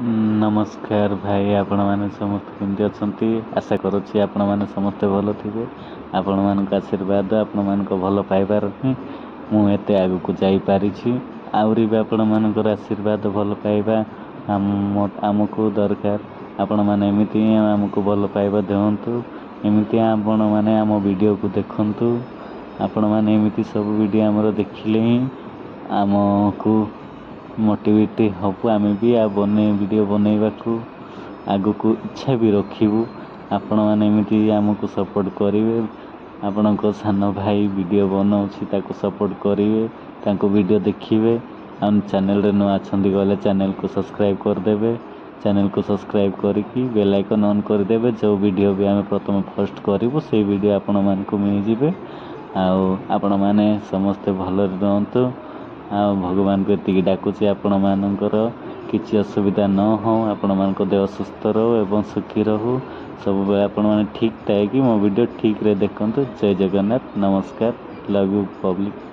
ନମସ୍କାର ଭାଇ, ଆପଣମାନେ ସମସ୍ତେ କେମିତି ଅଛନ୍ତି? ଆଶା କରୁଛି ଆପଣମାନେ ସମସ୍ତେ ଭଲ ଥିବେ। ଆପଣମାନଙ୍କ ଆଶୀର୍ବାଦ, ଆପଣମାନଙ୍କ ଭଲ ପାଇବାର ହିଁ ମୁଁ ଏତେ ଆଗକୁ ଯାଇପାରିଛି। ଆହୁରି ବି ଆପଣମାନଙ୍କର ଆଶୀର୍ବାଦ, ଭଲ ପାଇବା ଆମକୁ ଦରକାର। ଆପଣମାନେ ଏମିତି ହିଁ ଆମକୁ ଭଲ ପାଇବା ଦିଅନ୍ତୁ, ଏମିତି ଆପଣମାନେ ଆମ ଭିଡ଼ିଓକୁ ଦେଖନ୍ତୁ। ଆପଣମାନେ ଏମିତି ସବୁ ଭିଡ଼ିଓ ଆମର ଦେଖିଲେ ହିଁ ଆମକୁ ମୋଟିଭେଟ୍ ହବୁ, ଆମେ ବି ଆଉ ଭିଡ଼ିଓ ବନେଇବାକୁ ଆଗକୁ ଇଚ୍ଛା ବି ରଖିବୁ। ଆପଣମାନେ ଏମିତି ଆମକୁ ସପୋର୍ଟ କରିବେ। ଆପଣଙ୍କ ସାନ ଭାଇ ଭିଡ଼ିଓ ବନାଉଛି, ତାକୁ ସପୋର୍ଟ କରିବେ, ତାଙ୍କୁ ଭିଡ଼ିଓ ଦେଖିବେ। ଆଉ ଚ୍ୟାନେଲରେ ନୂଆ ଅଛନ୍ତି ଗଲେ ଚ୍ୟାନେଲକୁ ସବସ୍କ୍ରାଇବ୍ କରିଦେବେ। ଚ୍ୟାନେଲକୁ ସବସ୍କ୍ରାଇବ୍ କରିକି ବେଲ୍ ଆଇକନ୍ ଅନ୍ କରିଦେବେ। ଯେଉଁ ଭିଡ଼ିଓ ବି ଆମେ ପ୍ରଥମେ ଫାଷ୍ଟ କରିବୁ, ସେଇ ଭିଡ଼ିଓ ଆପଣମାନଙ୍କୁ ମିଳିଯିବେ। ଆଉ ଆପଣମାନେ ସମସ୍ତେ ଭଲରେ ରୁହନ୍ତୁ। ଆଉ ଭଗବାନଙ୍କୁ ଏତିକି ଡାକୁଛି, ଆପଣମାନଙ୍କର କିଛି ଅସୁବିଧା ନ ହଉ, ଆପଣମାନଙ୍କ ଦେହ ସୁସ୍ଥ ରହୁ ଏବଂ ସୁଖୀ ରହୁ। ସବୁବେଳେ ଆପଣମାନେ ଠିକ୍ ଥାଇକି ମୋ ଭିଡ଼ିଓ ଠିକ୍ରେ ଦେଖନ୍ତୁ। ଜୟ ଜଗନ୍ନାଥ, ନମସ୍କାର, ଲଭ୍ you public.